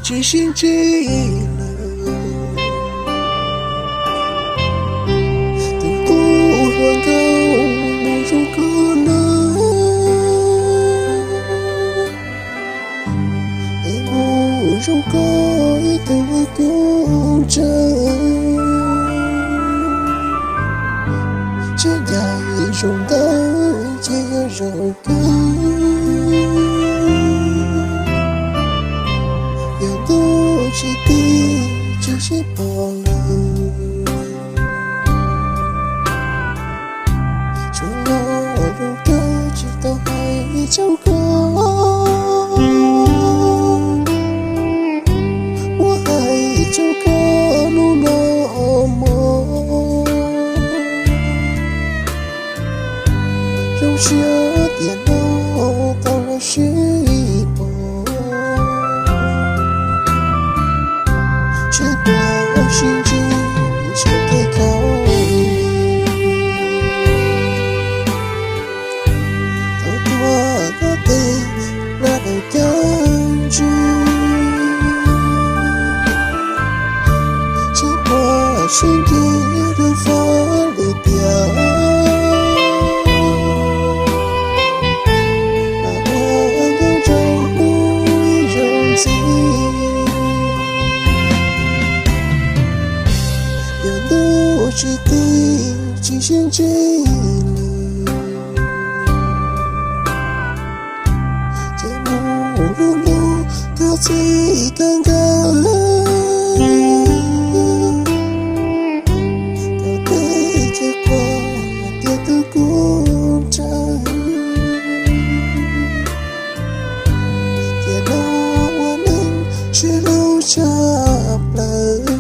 tsis sib ntsib lawm. Tus tub hluas nkauj mus zoo kawg lawm, es mus zoo kawg ib tug kuj tsawg. Tseem ncaim zoo ntawd ces yog zoo kawg, yog ntuj tsis tij tsis sib pom lawm. Tsuas los lub kawg tsis tau hais tsaug koj, muab hais tsaug koj hnub no mog. Zoo siab tias no tau los sib pom, tseem tuaj sib ntsib saum tej khau, tau tuaj koj tej laj daws kab ntswg, tseem tuaj sib ntsib rau fab li tias, mas ua nkauj nraug hnub ib zaug ntxiv. Yog ntuj tsis tij tsis sib ntsib lawm, ces mus lub ntuj koj txij kawg nkaus, koj tej ces quaj tias tus kuj tsawg. Tiam no ua neej sib hlub tshaj plaws.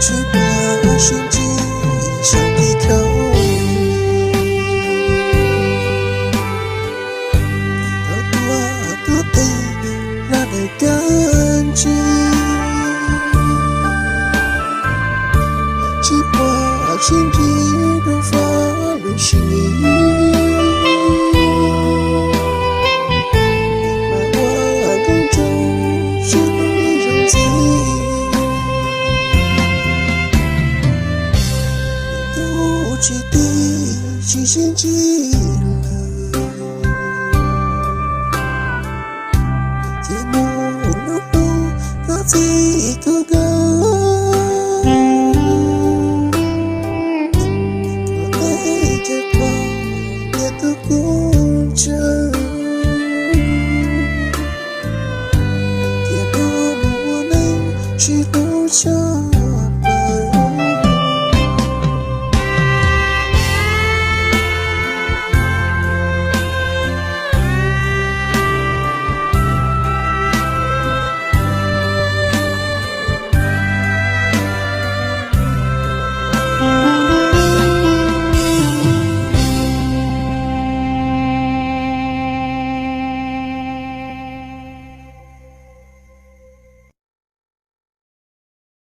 Tsis pom sib ntsib saum tej khau, tau tuaj koj tej laj daws kab ntswg, tsis pom sib ntsib rau fab lub sim, mas ua nkauj nraug sib hlub ib zaug ntxiv. Ntuj tsis tij tsis sib ntsib lawm, ces mus lub ntuj koj txij kawg nkaus, koj tej ces quaj tias tus kuj tsawg. Tiam no mus ua neej sib hlub tshaj